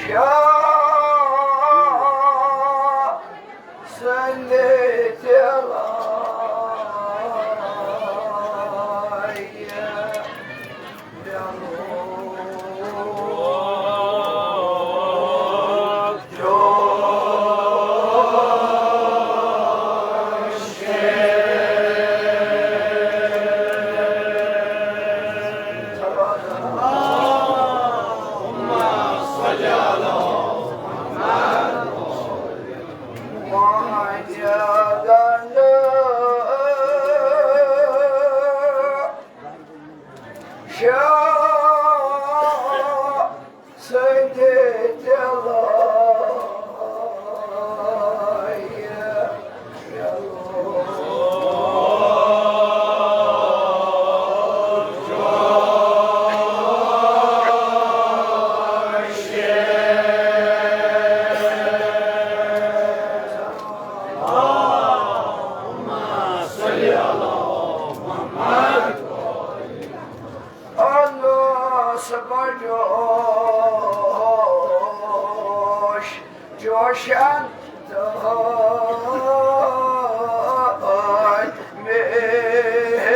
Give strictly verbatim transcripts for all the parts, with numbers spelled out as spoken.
شاہ سٕنٛدِ دِلایہِ شاہ سٕنٛدِ دِلایہِ۔ انس بجوش جوشن تہٕ مہر۔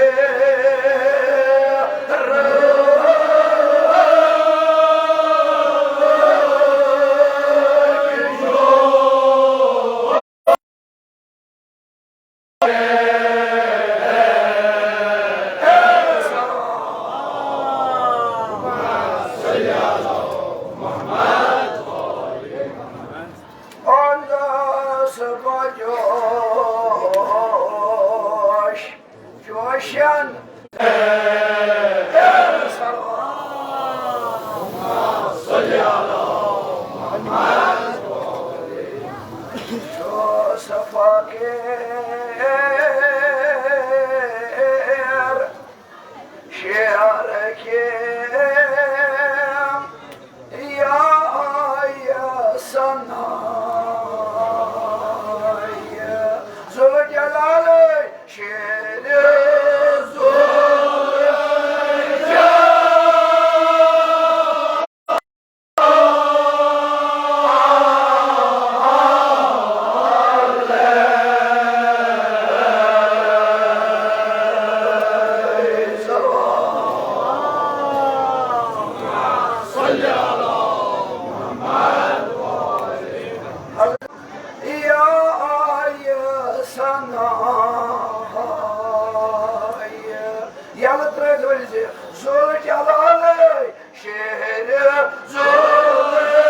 انس بجوش جوشن۔ یوسف فقیر شعر کے یا آیہ ثنائے ذوالجلال شیر ذوالجلال۔ یا آیہ ثنائے۔ یلہٕ ترٲوِتھ ؤنۍ زِ ذوالجلالے شیر ذوالجلال۔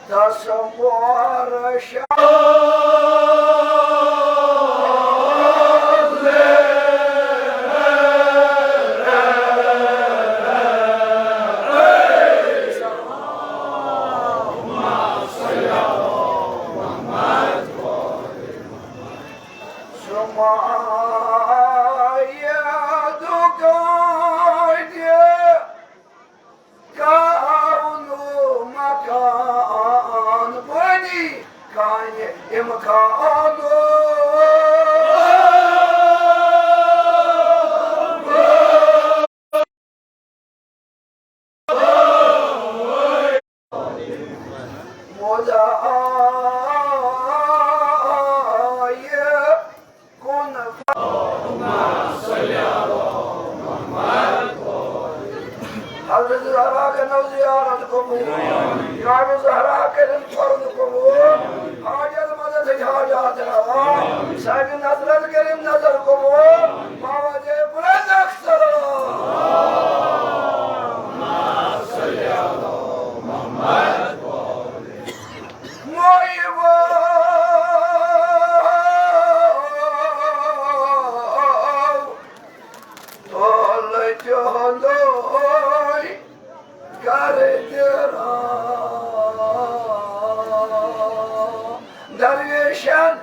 تصور شاہ۔ سمایہ دُکان کَرُن مکان بنی کانہِ امکان۔ مولا آیہِ کُن۔ حضرت زہرا کٔرِو زیارت قبول۔ جناب زہرا کٔرِن فرض قبول۔ حاجت مدد حاجات روا۔ صاحب نظرن کٔرِن نظر قبول۔ بابا جے بلند اختر۔ درویشن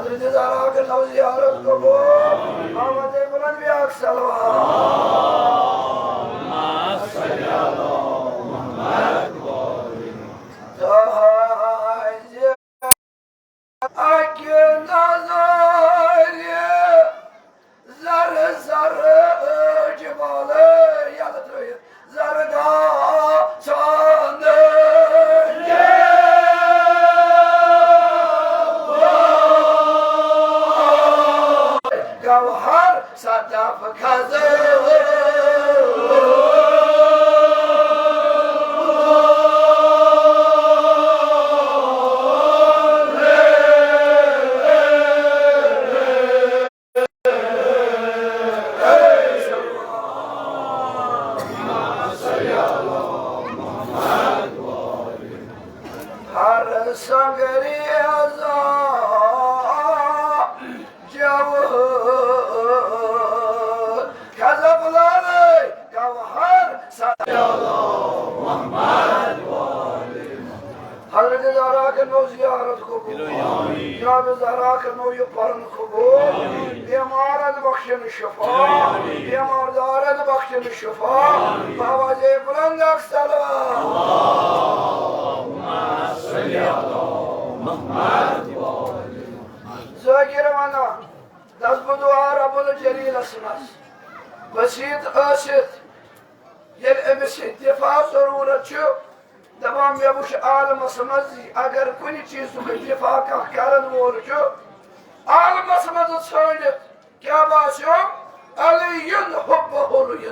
حضرت زہرا کٔرنو زیارت قبول۔ محمد بلند بیاکھ صلوات۔ تہنٛزِ اَکہِ نظرِ زر زر أچھ بالہٕ یلہٕ ترٲوِتھ زردہ ژھانٛڈٕ۔ گوہر صدف خزان۔ ہر سنگریزا جوہر خزف لالے گوہر سا۔ حضرت زہرا کٔرنو زیارت قبول۔ جناب زہرا کٔرنو یہِ پرن قبول۔ بیمارن بخشن شفا۔ بیمار دارن بخشن شفا۔ بابا جی بلند اکھ صلوات۔ ذاکر ونان، دس بہٕ دعا رب الجلیلس منٛز۔ بسیط ٲسِتھ، ییٚلہِ أمِس یہِ دفاع ضروٗرت چھُ، دپان، مےٚ وُچھ عالمس منٛز زِ اگر کُنہِ چیٖزُک دفاع کانٛہہ کرن وول چھُ، عالمس منٛز ژھٲنٛڈِتھ کیٛاہ باسیو؟ علی حبہ الہدی،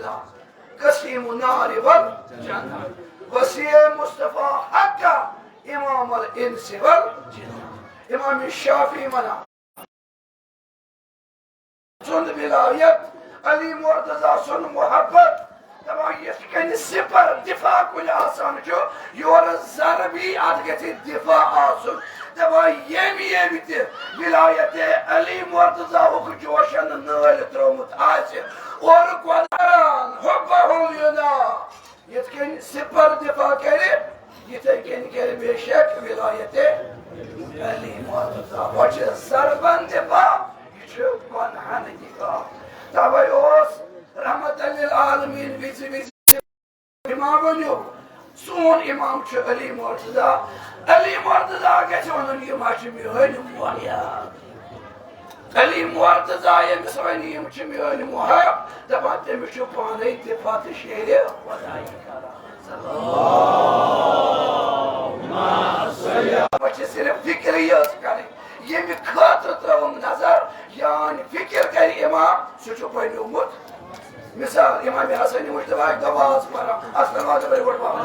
قسیم نار والجنہ، وصی مصطفیٰ حقہ، امام الانس والجنہ۔ امام شافعی ونان، سُنٛد ولایت، علی مرتضیٰ سُنٛد محبت، دپان یِتھ کٔنۍ سپر دفاع کُنہِ آسان چھُ، یورٕ ضربی اتھ گژھِ دفاع آسُن۔ دپان ییٚمۍ ییٚمۍ تہِ ولایت علی مرتضیٰ ہُک جوشن نٲلۍ ترٛوومُت آسہِ، اورٕ گۄڈان حبہ الہدی۔ یِتھ کٔنۍ سپر دفاع کرِ، یِتھے کٔنۍ کرِ بے شک ولایت علی مرتضیٰ۔ وۄنۍ چھِ ضربن دفاع، یہِ چھُ گۄنہن دفاع۔ توے اوس رحمت للعالمین وِزِ وِزِ امام ؤنِو، سون امام چھُ علی مرتضیٰ۔ علی مرتضیٰ گژھِ ونُن، یِم ہا چھِ میٲنۍ محب۔ علی مرتضیٰ ییٚمِس ونہِ، یِم چھِ میٲنۍ محب، دپان تٔمِس چھُ پانے دفاع تہٕ شیرِ خدایی کران۔ وۄنۍ چھِ صرف فکر یٲژ کرٕنۍ، ییٚمہِ خٲطرٕ ترٲوٕم نظر، یعنی فکر کرِ امام، سُہ چھُ بنیومُت۔ مثال، امام حسن مجتبیٰ دواز پران، اصل واز بڑے بڑ پران۔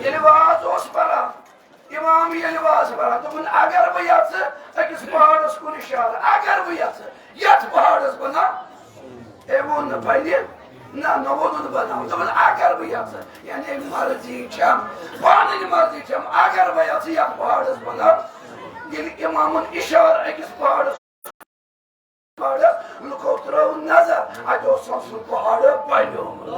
ییٚلہِ واز اوس پران، امام ییٚلہِ واز پران، دوٚپُن، اگر بہٕ یژھٕ، أکِس پہاڑس کُن اشارٕ، اگر بہٕ یژھٕ، یتھ پہاڑس بناو۔ أمۍ ووٚن نہٕ پننہِ، نہ، نہ ووٚنُن بناو۔ دوٚپُن، اگر بہٕ یژھٕ، یعنی مرضی چھم، پنٕنۍ مرضی چھم، اگر بہٕ یژھٕ یتھ پہاڑس بناو۔ ییٚلہِ امامن اشارٕ أکِس پہاڑس پہاڑس، لُکو ترٲو نظر، اتہِ اوس سُہ پہاڑ بنیومُت۔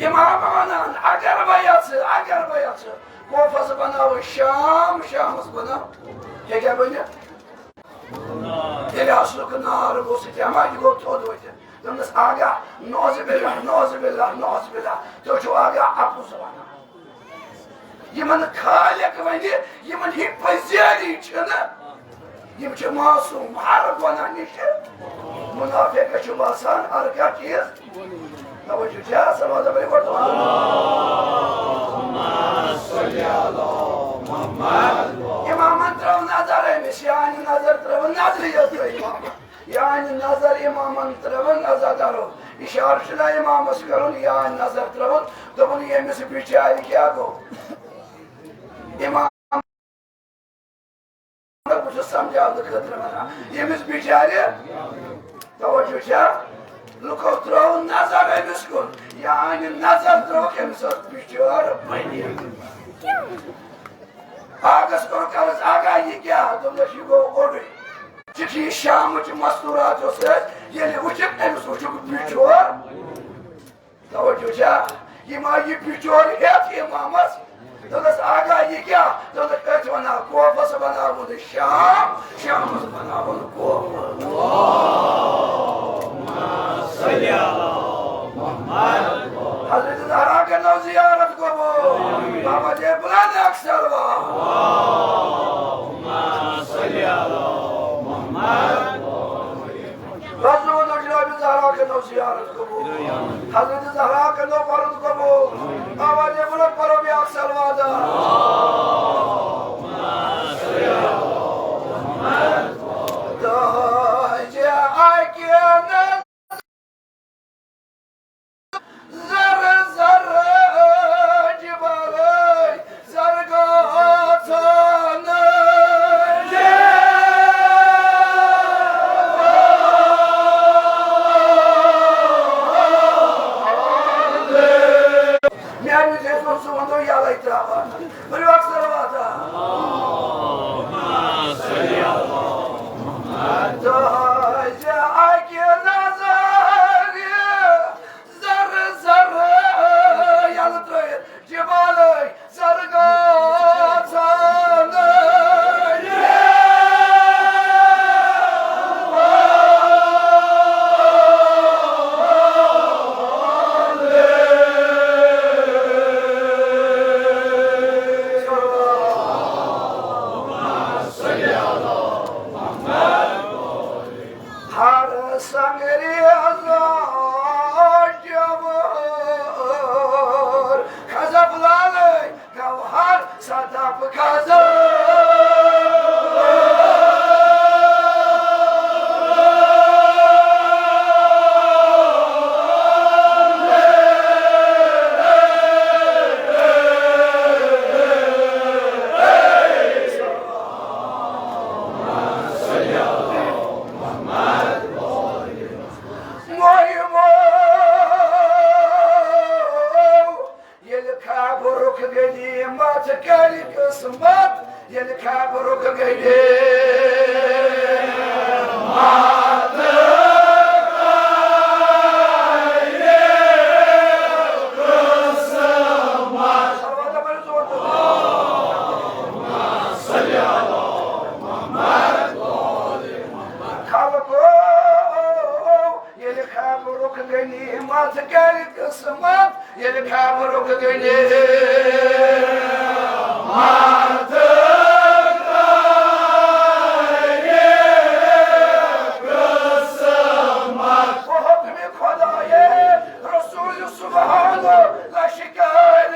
امام ونان، اگر بہٕ یژھٕ، اگر بہٕ یژھٕ، کوفس بناوٕ شام، شامس بناو۔ ہیٚکیٛاہ بٔنِتھ؟ ییٚلہِ اصلُک نار گوٚو، سُہ تہِ اما یہِ گوٚو تھوٚد ؤتھِتھ۔ دوٚپنس، آگاہ، نعوذ باللہ، نعوذ باللہ، نعوذ باللہ، تُہۍ چھِو آگاہ اپُز ونان۔ یِمن خالق ونہِ، یِمن ہی پٔزیری چھِنہٕ، یِم چھِ معصوم ہر گۄناہ نِش۔ منافق چھُ باسان ہر کانٛہہ چیٖز۔ توجہ چھا؟ سلوات پٔرِو گۄڈٕ۔ امامن ترٲو نظر أمِس، یعنی نظر ترٲو نظرِ یوت امامن۔ یعنی نظر امامن ترٲو نظر کرو۔ اشارٕ چھُنہ امامس کرُن، یعنی نظر ترٲوُن۔ دوٚپُن، ییٚمِس بِچارِ کیٛاہ گوٚو؟ امام بہٕ چھُس سمجھاونہٕ خٲطرٕ ونان، ییٚمِس بِچارِ، توجہ چھا؟ لُکو ترٲو نظر أمِس کُن، یعنی نظر ترٲوکھ أمِس ٲس بِچٲر بٔنِتھ۔ آگس کوٚر قرض، آگا یہِ کیٛاہ؟ دوٚپنس، یہِ گوٚو اوٚڑُے۔ ژےٚ چھِ یہِ شامٕچ مستوٗرات یۄس ٲس، ییٚلہِ وٕچھکھ أمِس وٕچھُکھ بِچور۔ چھا؟ یہِ ما یہِ بِچور ہٮ۪تھ اِمامس؟ دوٚپنس، آقا، یہِ کیٛاہ؟ دوٚپنس، أتھۍ ونان کوفس بناوُن شام، شامس بناوُن کوفہٕ۔ حضرت زہرا کرنو زیارت قبول۔ بابا جی بلند اکثر وا۔ رسول جناب زہرا کرنو زیارت قبول۔ حضرت زہرا کرنو فرض قبول۔ بابا جی بلند پرو بیاکھ صلوات۔ دۄہے چھِ اَکہِ نظرِ زر زر جبالے زر گژھان۔ میانہِ وِزِ ٲسۍ نہٕ سُہ وَندو یَلَے ترٛاوان۔ ؤلِو اکھ صلوات۔ تُہٕنٛزِ اَکہِ نظرِ زر زر یَلہٕ ترٛٲوِتھ جبالے زر گژھان۔ ہر سنگریزا جوہر خزف لالے گوہر صدف خزف۔ مُحِبو، ییٚلہِ خبرُک غنیمت کرِ قسمت، ییٚلہِ خبرُک غنیمت کرِ قسمت۔ خلقو، ییٚلہِ خبرُک غنیمت کرِ قسمت، ییٚلہِ خبرُک غنیمت کرِ قسمت۔ بحکمِ خدایے رسول سبحانہ لشکر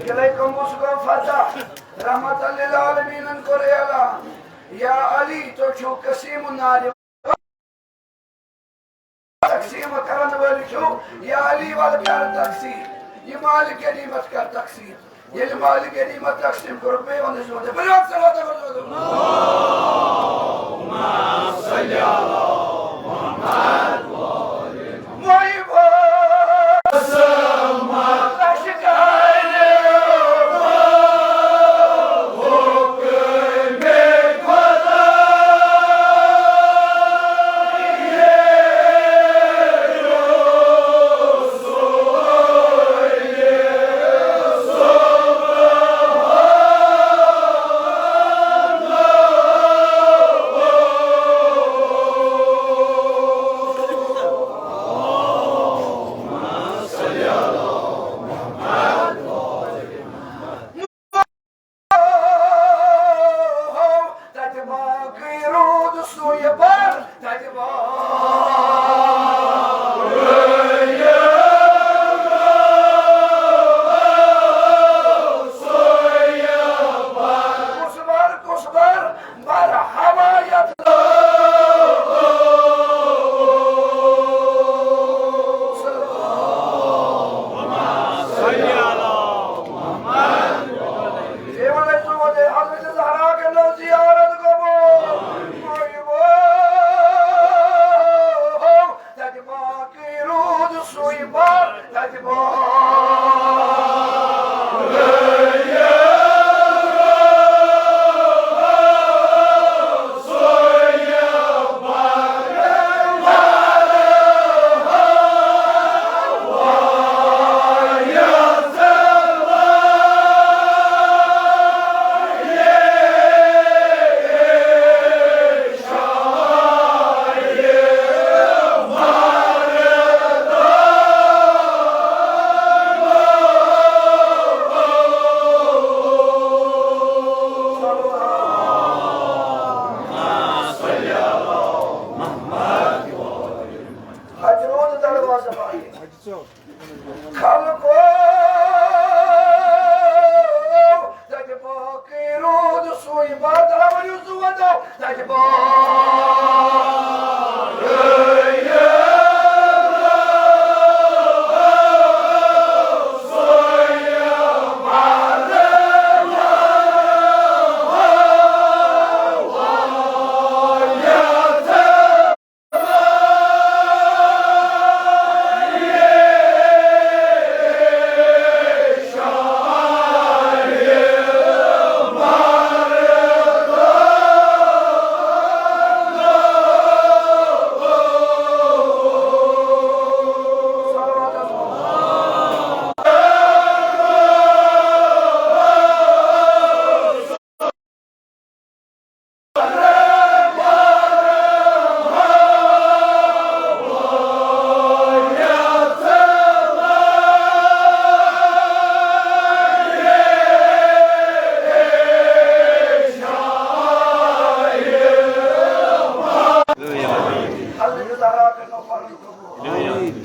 قلعہ کمبوس گوٚو فتح، رحمت للعالمینن کوٚر اعلان، یا علی، تُہۍ چھِو قسیم النار، تقسیم کرن وٲلۍ چھِو، یا علی، ول کر تقسیم، یہِ مال غنیمت کر تقسیم۔ ییٚلہِ مال غنیمت تقسیم کوٚرُکھ، بیٚیہِ وَنُس وَنُس، بٔلِو اَکھ صلوات۔ خلقو، تتہِ باقٕے روٗد سُے بدر، ؤنِو زُوَن دَو، تتہِ باقٕے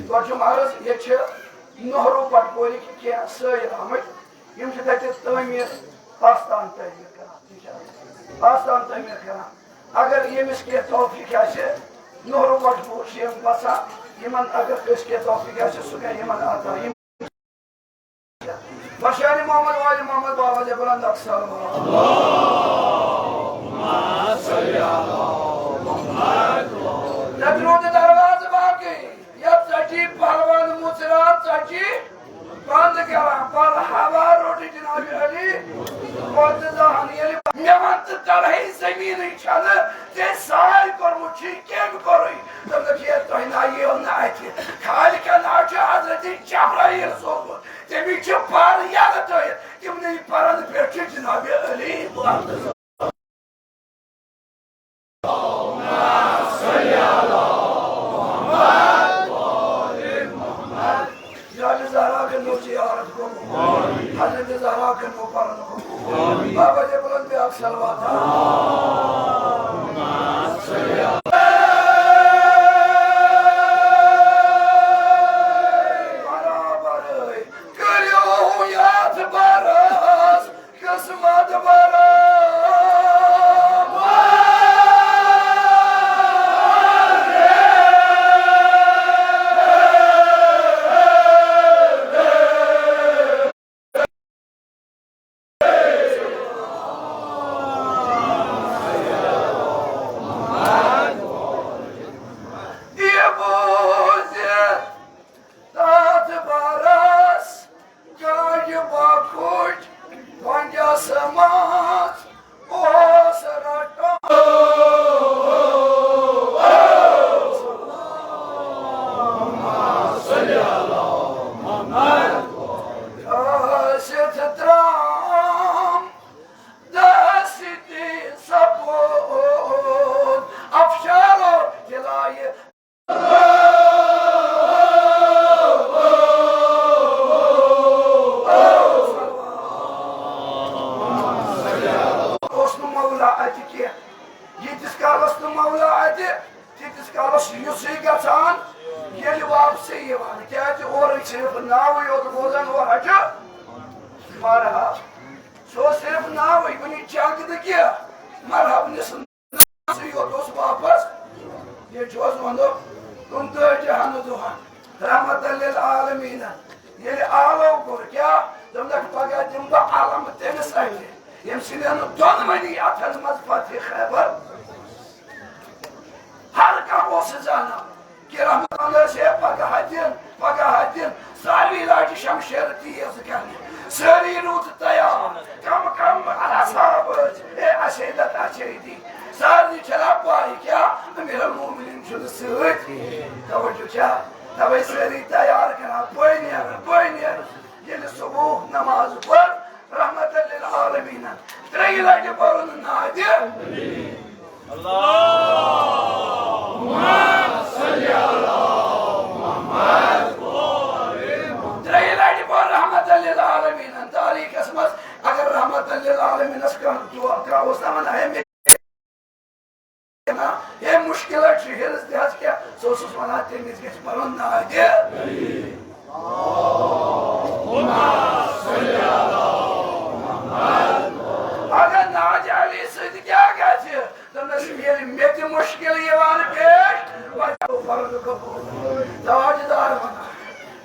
گۄڈٕ چھُم عرض، ییٚتہِ چھِ نہروٗ پٹپوٗرِکۍ کینٛہہ سٲیِل آمٕتۍ، یِم چھِ تَتہِ تعمیٖر، آستان تعمیٖر کران، آستان تعمیٖر کران۔ اگر ییٚمِس کینٛہہ توفیٖق آسہِ، نہروٗ پٹپوٗر چھِ یِم بسان، یِمن اگر کٲنٛسہِ کینٛہہ توفیٖق آسہِ، سُہ کرِ یِمن عطا۔ یِم بشارِ محمد وآل محمد بابا جبران اکثر۔ تتہِ روٗد دروازٕ باقٕے، یتھ ژٹی پہلوان مُژران، ژٹی بند کران، پر ہوا روٚٹ جناب علی مرتضیٰ ہن۔ ییٚلہِ مےٚ وَن تہٕ تڑہے زٔمیٖنٕے چھنہٕ، ژےٚ ساے کوٚرمُت چھُے، کٔمۍ کوٚرُے؟ دوٚپنَکھ، ییٚلہِ تۄہہِ ناو یِیو نہٕ اَتھِ، خالقہ ناو چھُ حضرت جبرائیل سوزمُت، تٔمِس چھِ پر یَلہٕ ترٲیِتھ، تِمنٕے پرن پٮ۪ٹھ چھُ جناب علی مرتضیٰ۔ جناب زہرا کٔرۍزیو زیارت قبول۔ حضرت زہرا کٔرۍزیو پرن قبول۔ بابا جی بلند بیاکھ صلوات۔ برابر کٔرِو یتھ برس قسمت برابر۔ یہِ بوٗزِتھ تتھ برس گاجہِ بۄکھٕچ پنجس منٛز اوس رٹان۔ ٲسِتھ ترام دستی سپُد افشارو دلایہِ۔ اوس نہٕ مولا اَتہِ کینٛہہ۔ ییٖتِس کالس نہٕ مولا اَتہِ، تیٖتِس کالس چھُ یُسُے گژھان، ییٚلہِ واپسٕے یِوان۔ کیٛازِ اورَے صرف ناوٕے یوت بوزان، اورٕ حظ چھُ مرحب۔ سُہ اوس صرف ناوٕے، وُنہِ جنگ نہٕ کینٛہہ۔ مرحب نِس سُے یوت اوس واپس۔ یہِ چھُ حظ وَنُن کُنتٲجِہَن دۄہَن رحمت للعالمیٖنَن ییٚلہِ آلو کوٚر، کیٛاہ دوٚپنَکھ، پگاہ دِمہٕ بہٕ علم تٔمِس اَتھِ، ییٚمہِ سٕنٛدٮ۪ن دۄنوٕنی اَتھَن منٛز فتح خیبر۔ ہر کانٛہہ اوس یہِ زانان۔ کہ رحمت اللہ سے پگاہ دِن، پگاہ دِن۔ ساروی لاجہِ شمشیر تیز کرنہِ۔ سٲری روٗد تیار۔ کم کم اصحاب ٲسۍ۔ اے اسے دت اچھے دی۔ سارنٕے چھےٚ پاے کیٛاہ امیر المومنین چھُنہٕ سۭتۍ۔ توجہ چھا؟ توے سٲری تیار کران۔ بٲے نیرن، بٲے نیرن۔ ییٚلہِ صبح نماز پٔر، رحمت للعالمین ترٛیٚیہِ لٹہِ پوٚرُن نادِ۔ اللہم صل علی محمد۔ ترٛیٚیہِ لٹہِ پوٚر رحمت للعالمین تاریخس منٛز۔ اگر رحمت للعالمینس کانٛہہ دعا، کانٛہہ اوس نہ ونان، ہے مےٚ ہے مشکلات چھِ، ہیٚرِس تہِ حظ کیٛاہ، سُہ اوسُس ونان، تٔمِس گژھِ پَرُن نادِ۔ اگر ناجہِ علی سۭتۍ کیٛاہ گژھِ؟ دوٚپنَس، ییٚلہِ مےٚ تہِ مُشکِل یِوان پیش، وۄنۍ گوٚو فرض قبوٗل۔ تاجدار وَنان،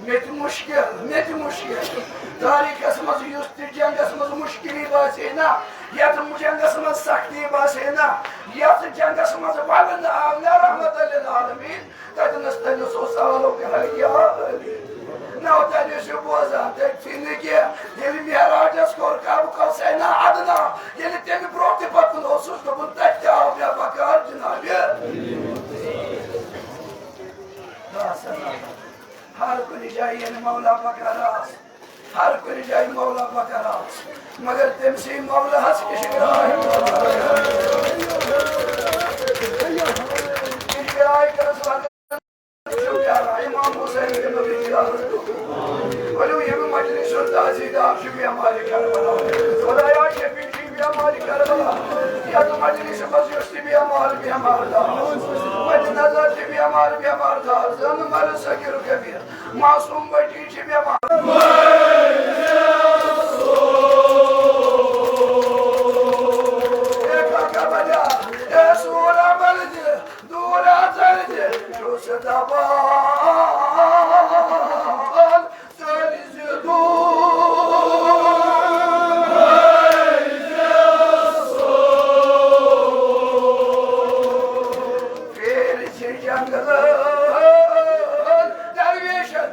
مےٚ تہِ مُشکِل، مےٚ تہِ مُشکِل۔ تٲریٖخَس منٛز یُس تہِ جنٛگَس منٛز مُشکِلی باسے نا، یَتھ جنٛگَس منٛز سختی باسے نا، یَتھ جنٛگَس منٛز وَلہٕ نہٕ آو نا رحمتُ للعالمین، تَتٮ۪نَس، تَتٮ۪نَس اوس سوالو کران، یا علی۔ نہ، تَتہِ ٲسِو بوزان، تَتہِ تھی نہٕ کینٛہہ۔ ییٚلہِ معراجَس کوٚر کعبہٕ قوسین ادنا، ییٚلہِ تَمہِ برونٛہہ تہِ پَتہٕ کُن اوسُس دوٚپمُت، تَتہِ تہِ آو مےٚ بکار جنابِ۔ ہر کُنہِ جایہِ ییٚلہِ مولا بکار آس، ہر کُنہِ جایہِ مولا بکار آس، مگر تٔمۍ سٕے مولاہَس کِش گراے۔ کِش گراے کٔرٕس وَنان، امام حسین بن علی شاہ۔ ؤلِو، ییٚمہِ مجلسُک تعزیٖدار چھُ بیمارِ کربلا۔ خدایا، شفیع چھُ بیمارِ کربلا۔ یَتھ مجلسہِ منٛز یُس تہِ بیمار، بیمار دار۔ مدِ نظر چھِ بیمار، بیمار دار۔ زَن مرٕ صغیر و کبیر۔ معصوم بچی چھِ مےٚ وَنان۔ اے کاکا بجا، اے سورا بلدِ، دوٗرا ژَلدِ، چھُس دَپان، ژٔلۍ زِ دوٗر۔ پھیرِ چھِ جنگلن درویشن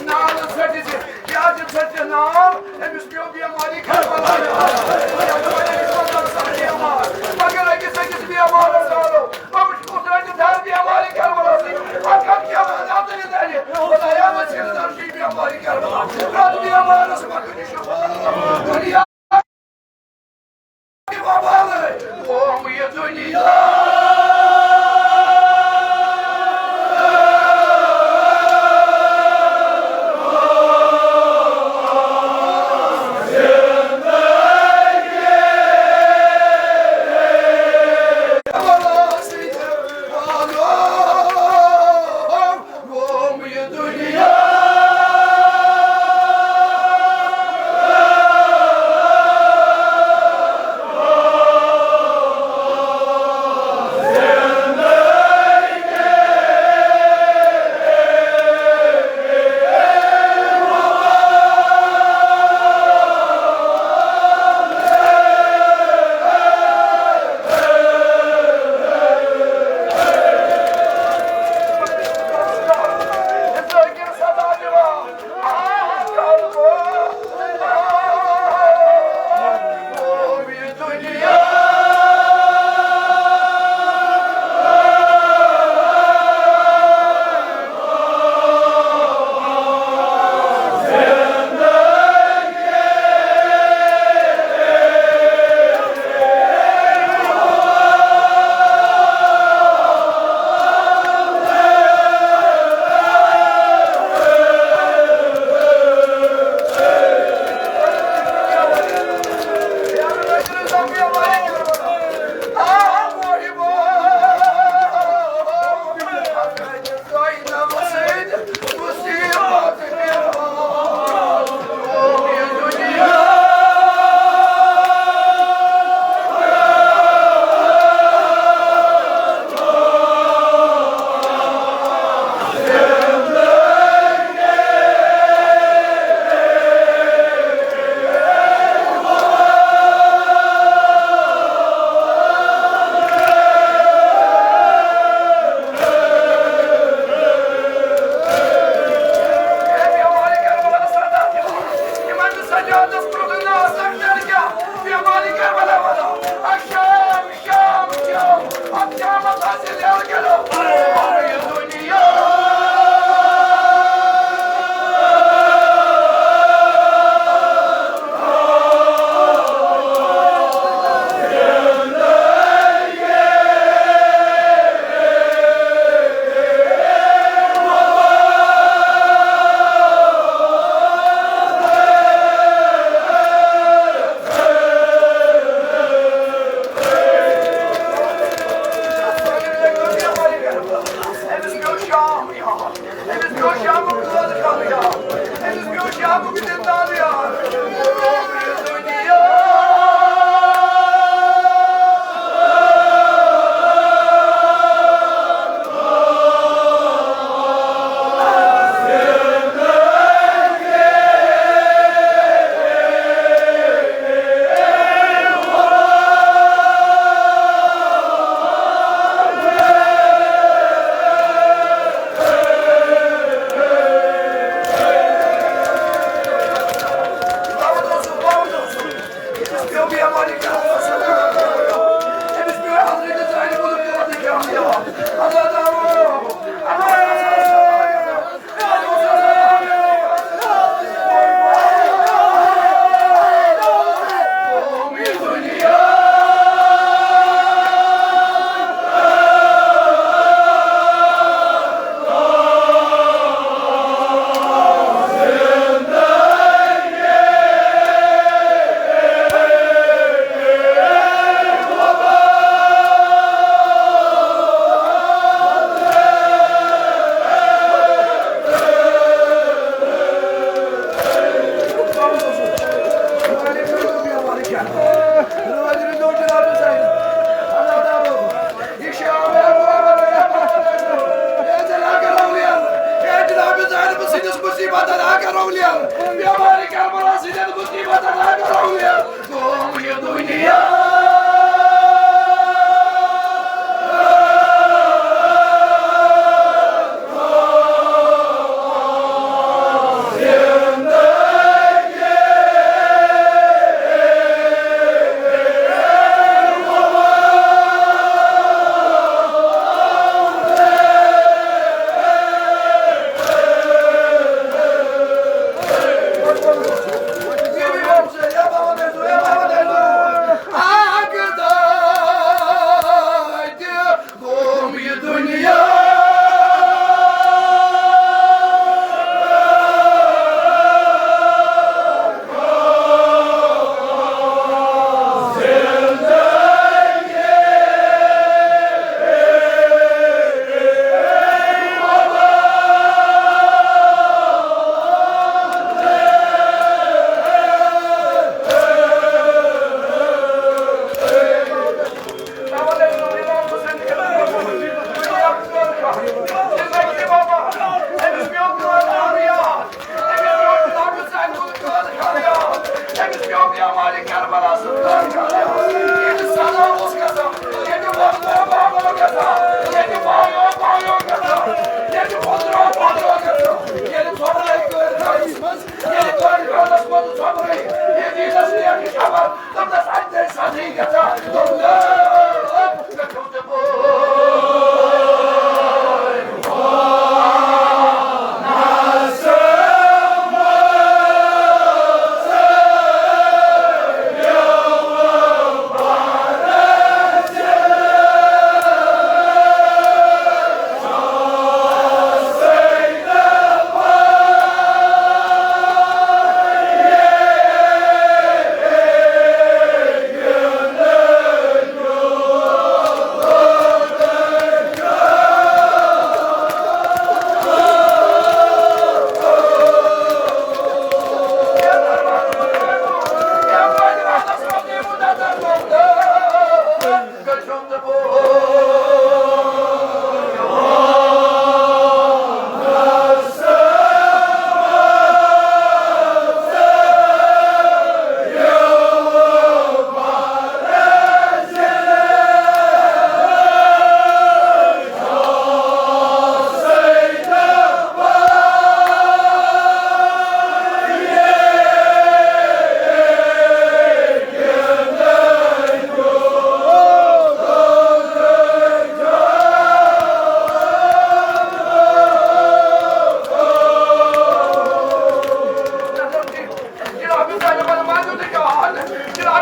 نال ژھٹہِ زِ، کیٛازِ ژھٹہِ نال؟ أمِس پیوٚو بیمارِ کربلا۔ مگر أکِس أکِس بیمارس آلو۔ أمِس چھُ خۄداے تہِ دَر بیمارِ کربلا سۭتۍ۔ اَتھ کَتھ کیٛاہ وَنان تہٕ یہِ دَرِ؟ خۄدایا، مےٚ چھِ دَر چھِ بیمارِ کربلا۔ پرٛٮ۪تھ بیمارس مَہ کٔرِو شُفا۔ دُنیا وبالے، قوم یہِ دُنیا۔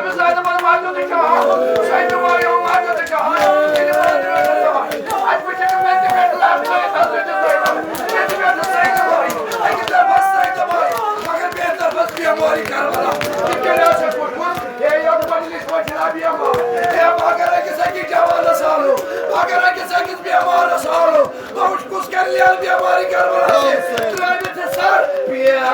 زیادٕ منٛز ماجہِ تہِ چھُ آمُت، سۄ تہِ ماجہِ ہُنٛد ماجہِ تہِ چھُ آمُت۔ ییٚلہِ وۄنۍ یہِ وۄنۍ اَتہِ وٕچھِتھ مےٚ تہِ پٮ۪ٹھ لَب ترٲیِتھ حضرت زینب، مےٚ تہِ پٮ۪ٹھ سید بھائی، أکِس طرفس سید بھائی، مگر بیٚیِس طرفس بیمٲرۍ کربلا۔ یہِ کیٛاہ چھُ وٕچھمُت؟ ہے، یَتھ مجلس منٛز چھِنہ بیمار؟ ہے، مگر أکِس أکِس جوانس آلو، مگر أکِس أکِس بیمارس آلو۔ بہٕ وٕچھ کُس کرِ لیل بیمارِ کربلا تہِ۔ ترٛٲوِتھ سر پیٚٹھ۔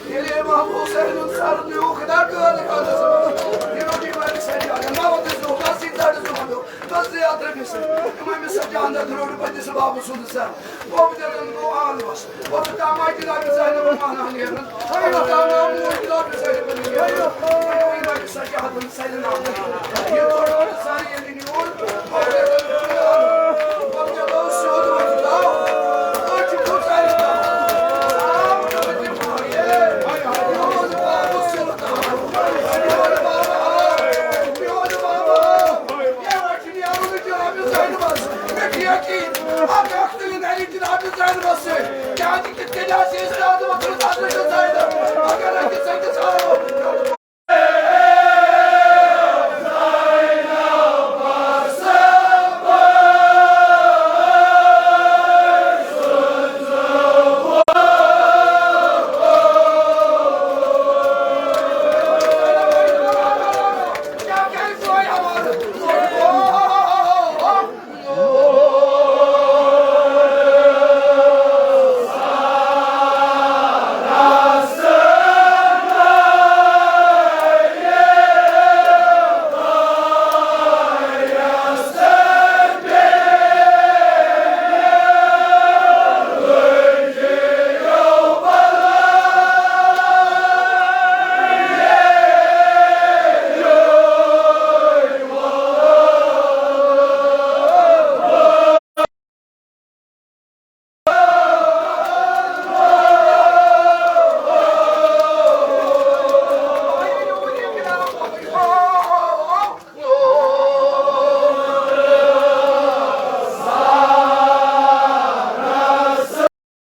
ییٚلہِ امام حسینُن سر نیوٗکھ نا قٲدٕ خانس منٛز، یہِ روٚٹ یِمام سجادن، ناوَن دِژ نہٕ حُکم سۭتۍ زَڈٕ زُمَن دیُت، تہٕ زیادٕ رٔمِس سۭتۍ۔ امام سجادن روٚٹ پننِس بابہٕ سُنٛد سر۔ بابہٕ دیُتن گوٚو آن وس۔ بابہٕ تام آیہِ جناب زینب مانا نیرُن۔ بابہٕ تام آو موج جناب زینب نیرُن۔ امام سجادن سرِ ناو۔